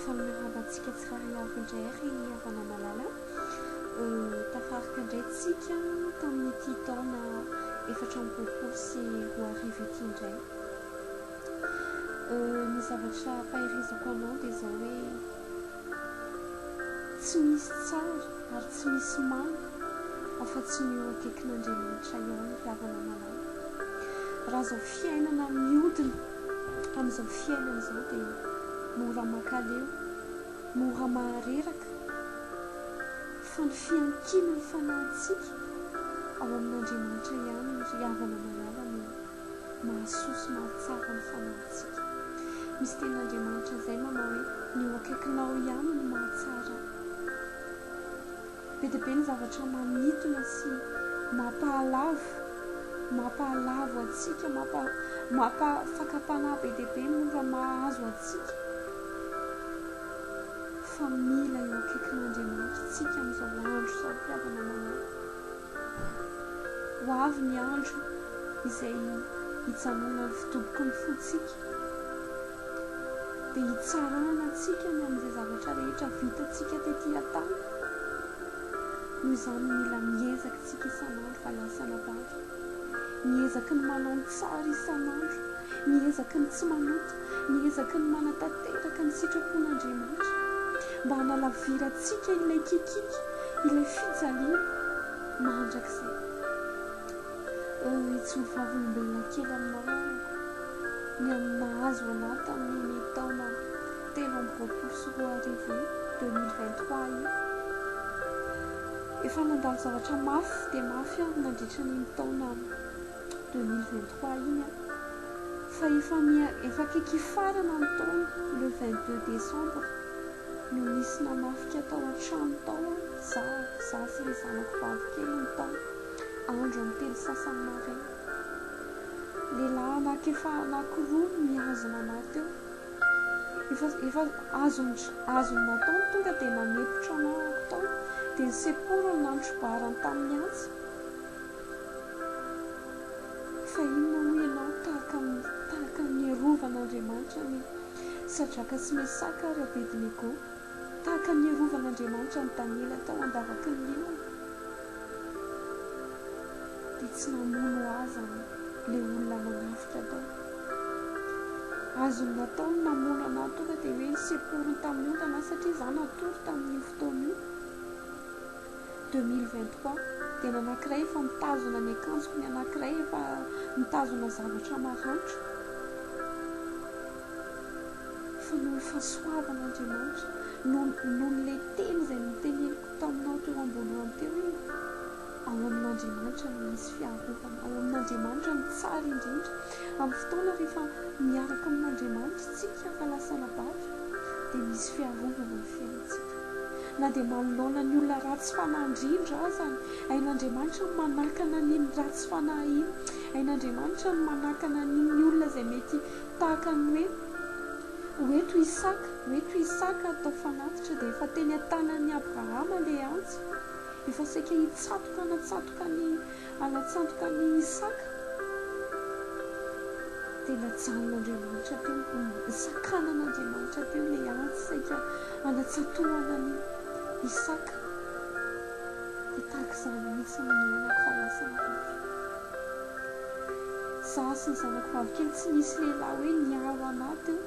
Faly miarahaba antsika tsirairay avy indray ry havana malala. Tafaraka indray tsika tamin'ity taona 2024 ity indray. Ny zavatra ampaherezako anao dia izao hoe tsy misy tsara ary tsy misy mamy afa-tsy ny eo akaikin'Andriamanitra ihany ry havana malala. Raha izao fiainana mihodina amin'izao fiainana izao dia mora mankaleo, mora mahareraka fa ny fiankinan'ny fanahintsika ao amin'Andriamanitra ihany ry havana malala no mahasoa sy mahatsara ny fanahintsika. Misy tenin'Andriamanitra izay manao hoe ny eo akaikinao ihany no mahatsara ahy. Be dia be ny zavatra manintona sy mampahalavo, mampahalavo antsika, mampa, mampa fakam-panahy be dia be mora mahazo antsika. Fa mila eo akaikin'Andriamanitra isika amin'izao andro izao ry havana malala. Ho avy ny andro izay hijanonan'ny fidoboky ny fontsika, dia hitsarana antsika ny amin'izay zavatra rehetra vitantsika tety an-tany. Noho izany mila miezaka isika isan'andro fa lasa anabavy. Miezaky ny manao ny tsara isan'andro, miezaky ny tsy manota, miezaky ny manatanteraka ny sitrapon'Andriamanitra, mba hanalavirantsika ilay kikiky, ilay fijaliana mandrakizay. Hijoro vavolombelona kely aminao aho ny amin'ny nahazo anà tamin'iny taona 2023 iny, 2023 iny. Efa nandalo zavatra mafy dia mafy aho nandritra an'iny taona 2023 iny aho. Fa efa miha efa akaiky hifarana ny taona, le 22 décembre, no nisy nanafika tao an-trano tao aho, za, za sy ilay zanako vavy kely no tao, andro amin'ny telo sasany maraina. Lehilahy anaky efa anakiroa no nihazona anah teo. Efa efa azony azony natao ny tonga dia nanepotra anah ako tao, dia ny seporony nantrobarany tamin'ny antsy. Fa inona hoy ianao tahaka ny tahaka ny niarovan'Andriamanitra an'i Sadraka sy Mesaka ary Abednego, tahaka ny niarovan'Andriamanitra an'i Daniela tao an-davaky ny liona? Dia tsy namono ahy izany ilay olona nanafika tao. Azony natao ny namono anah tonga dia hoe niseporiny tamin'ny ondana aho satria izaho natory tamin'io fotoana io. 2023, dia ny anankiray efa mitazona ny akanjoko, ny anankiray efa mitazona zavatra maranitra. Fa noho ny fahasoavan'Andriamanitra, noho noho ilay teny izay noteneniko taminao teo am-boalohany teo hoe ao amin'Andriamanitra no misy fiarovana, ao amin'Andriamanitra no tsara indrindra. Amin'ny fotoana rehefa miaraka amin'Andriamanitra isika rahalahy sy anabavy dia misy fiarovana ny fiainantsika. Na dia manoloana ny olona ratsy fanahy indrindra aza, hain'Andriamanitra ny manakana an'iny ratsy fanahy iny. Hain'Andriamanitra ny manakana an'iny olona izay mety tahaka ny hoe ho eto Isaka, ho eto Isaka atao fanatitra dia efa teny an-tanan'i Abrahama ilay antsy. Efa saika hitsatoka hanatsatoka an'i hanatsantoka an'i Isaka. Dia najanon'Andriamanitra teo, nosakanan'Andriamanitra teo ilay antsy saika hanatsatohana an'i Isaka. Dia tahaka izany mihitsy no niainako fa lasa nirefy. Izaho sy ny zanako vavikely tsy nisy lehilahy hoe niaro anà teo.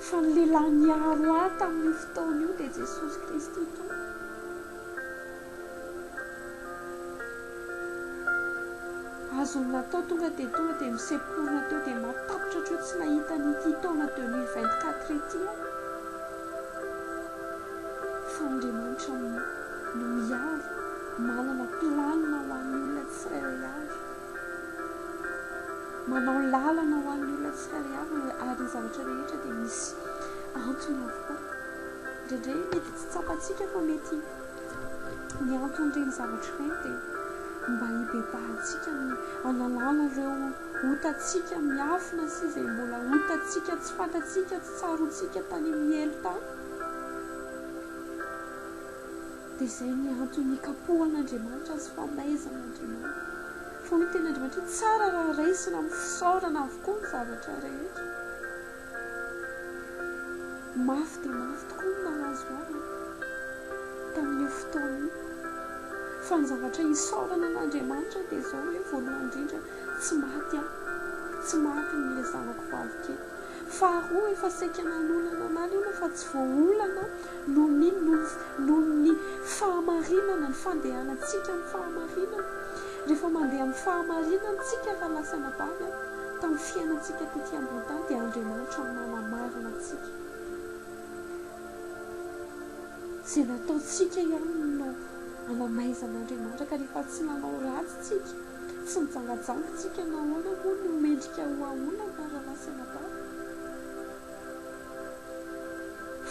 Fa ny lehilahy niaro ahy tamin'io fotoana io dia Jesosy Kristy Tompo. Azony natao tonga dia tonga dia miseporina teo dia mahatapitra hatreo tsy nahita an'ity taona 2024 ity aho. Fa Andriamanitra no miaro, manana planina ho an'ny olona tsirairay avy. Manao lalana ho an'ny olona tsirairay avy ary ny zavatra rehetra dia misy antony avokoa. Indraindray mety tsy tsapantsika fa mety ny anton'ireny zavatra ireny dia mba hibebahantsika ny hanalana ireo otantsika miafina sy izay mbola otantsika tsy fantatsika, tsy tsaroantsika tany amin'ny helo tany. Dia izay ny antony hikapohan'Andriamanitra sy famaizan'Andriamanitra. Fa hoy ny tenin'Andriamanitra hoe tsara raha raisina amin'ny fisaorana avokoa ny zavatra rehetra. Mafy dia mafy tokoa ny nahazo ahy tamin'io fotoana io. Fa ny zavatra isaorana an'Andriamanitra dia izao hoe voalohany indrindra tsy maty aho. Tsy maty ny ilay zanako vavy kely. Faharoa efa saika nanolana an'ahy ilay olona fa tsy voaolana noho ny noho ny fahamarinana, ny fandehanantsika amin'ny fahamarinana. Rehefa mandeha amin'ny fahamarinana isika rahalahy sy anabavy a, tamin'ny fiainantsika tety ambony tany dia Andriamanitra no manamarina antsika. Izay nataontsika ihany no anamaizan'Andriamanitra ka rehefa tsy nanao ratsy tsika, tsy nijangajanga tsika nahoana moa no mendrika ho aolana rahalahy sy anabavy?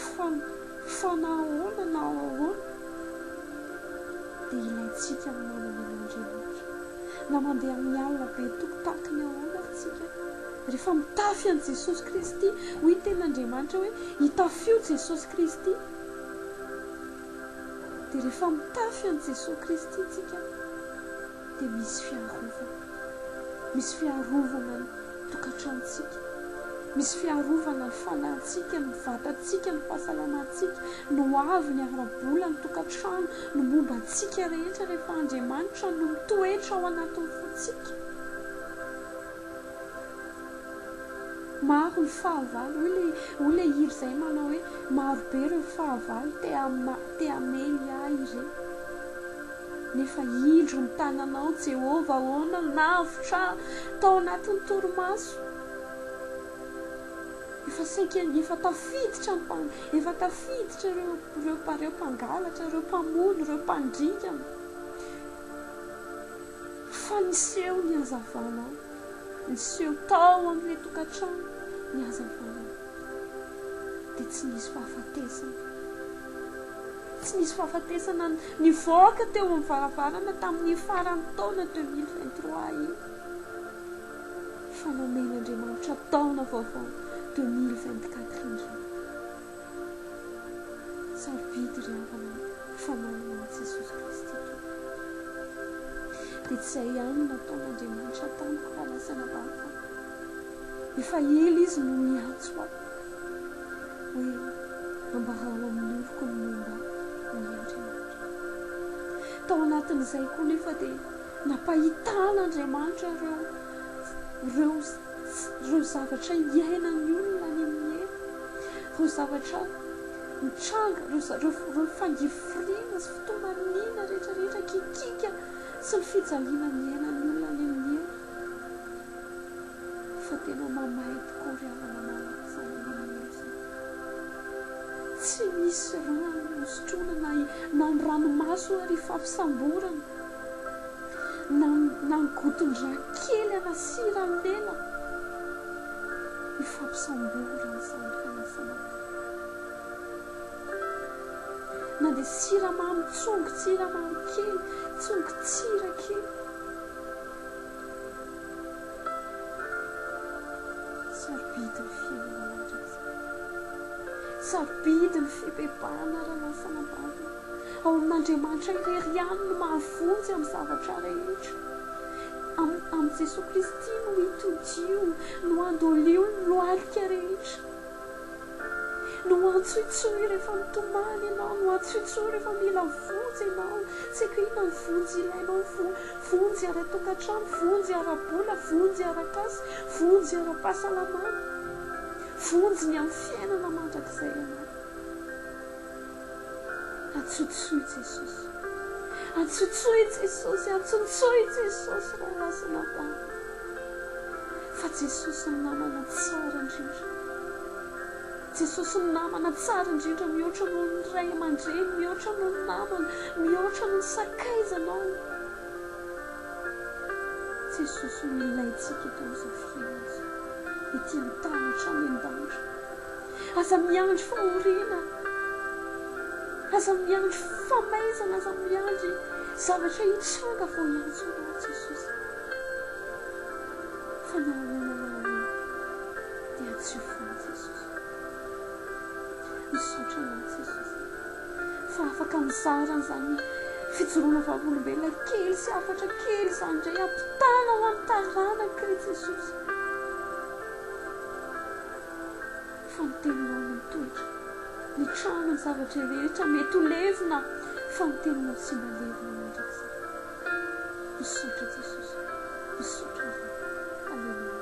Fa fa na ahoana na ahoana dia ilaintsika ny manana an'Andriamanitra. Na mandeha amin'ny alina be tokotaky ny ahoana ary tsika, rehefa mitafy an'i Jesosy Kristy, hoy ny tenin'Andriamanitra hoe, itafio Jesosy Kristy. Dia rehefa mitafy an'i Jesosy Kristy tsika dia misy fiarovana. Misy fiarovana ny tokantranontsika. Misy fiarovana ny fanahintsika, ny vatantsika, ny fahasalamantsika, ny ho avy, ny ara-bola, ny tokantrano, ny momba antsika rehetra rehefa Andriamanitra no mitoetra ao anatin'ny fontsika. Maro ny fahavalo, hoy ilay hoy ilay hira izay manao hoe maro be ireo fahavalo te te hamely ahy ireo. Nefa indro ny tananao Jehovah ô nanavotra ahy tao anatin'ny torimaso. Efa saika efa tafiditra ny mpan efa tafiditra ireo ireo ireo mpangalatra, ireo mpamono, ireo mpandringana. Fa niseho ny hazavanao. Niseho tao amin'ilay tokantrano ny hazavanao. Dia tsy nisy fahafatesana. Tsy nisy fahafatesana nivoaka teo amin'ny varavarana tamin'ny faran'ny taona 2023 iny. Fa nomen'Andriamanitra taona vaovao 2024 indray. Sarobidy ry havana ny fananana an'i Jesosy Kristy Tompo. Dia tsy izay ihany no nataon'Andriamanitra tamiko raha lasa nabary fa efa ela Izy no niantso ahy hoe ambarao amin'ny oloko ny momba ahy, hoy Andriamanitra. Tao anatin'izay koa nefa dia nampahitan'Andriamanitra ireo ireo ireo zavatra iainan'ny olona any amin'ny helo, ireo zavatra mitranga, ireo ireo fangirifiriana sy fitomaniana rehetra rehetra, kikiaka sy ny fijaliana niainan'ny olona any amin'ny helo. Fa tena mamay tokoa ry havana malala izany any amin'ny helo izany. Tsy misy rano hosotroina na na ny ranomaso ary hifampisamborana. Na na ny goton-drà kely ana sira ny lela hifampisamborana izany fanasana izany. Na dia siramamy tsongo-tsiramamy kely, tsongo-tsira kely. Sarobidy ny fiainana mandrakizay. Sarobidy ny fibebahana rahalahy sy anabavy. Ao amin'Andriamanitra irery ihany no mahavonjy amin'ny zavatra rehetra. Amin'i Jesoa Kristy no itodio, no andolio ny lohalika rehetra. No antsoitsoy rehefa mitomany ianao, no antsoitsoy rehefa mila vonjy ianao. Tsy haiko inona ny vonjy ilainao, vonjy ara-tokantrano, vonjy ara-bola, vonjy ara-kasa, vonjy ara-pahasalamana, vonjy ny amin'ny fiainana mandrakizay ianao. Antsoitsoy Jesosy. Antsoitsoy Jesosy, antsontsoy Jesosy rahalahy sy anabavy. Fa Jesosy no namana tsara indrindra. Jesosy no namana tsara indrindra mihoatra noho ny ray aman-dreny, mihoatra noho ny namana, mihoatra noho ny sakaizanao. Jesosy no ilaintsika eto amin'izao fiainana izao, ety an-tany hatrany an-danitra. Aza miandry fahoriana, aza miandry famaizana, aza miandry zavatra hitranga vao hiantso anao Jesosy. Fa na ahoana na ahoana dia antsoy foana Jesosy. Misaotra anao Jesosy fa afaka mizara an'izany fijoroana vavolombelona kely sy hafatra kely izany indray ampitana ho an'ny taranaka ry Jesosy. Fa ny teninao no mitoetra. Ny trano, ny zavatra rehetra mety ho levona fa ny teninao tsy mba levona mandrakizay. Misaotra Jesosy. Misaotra Ray. Aleloia.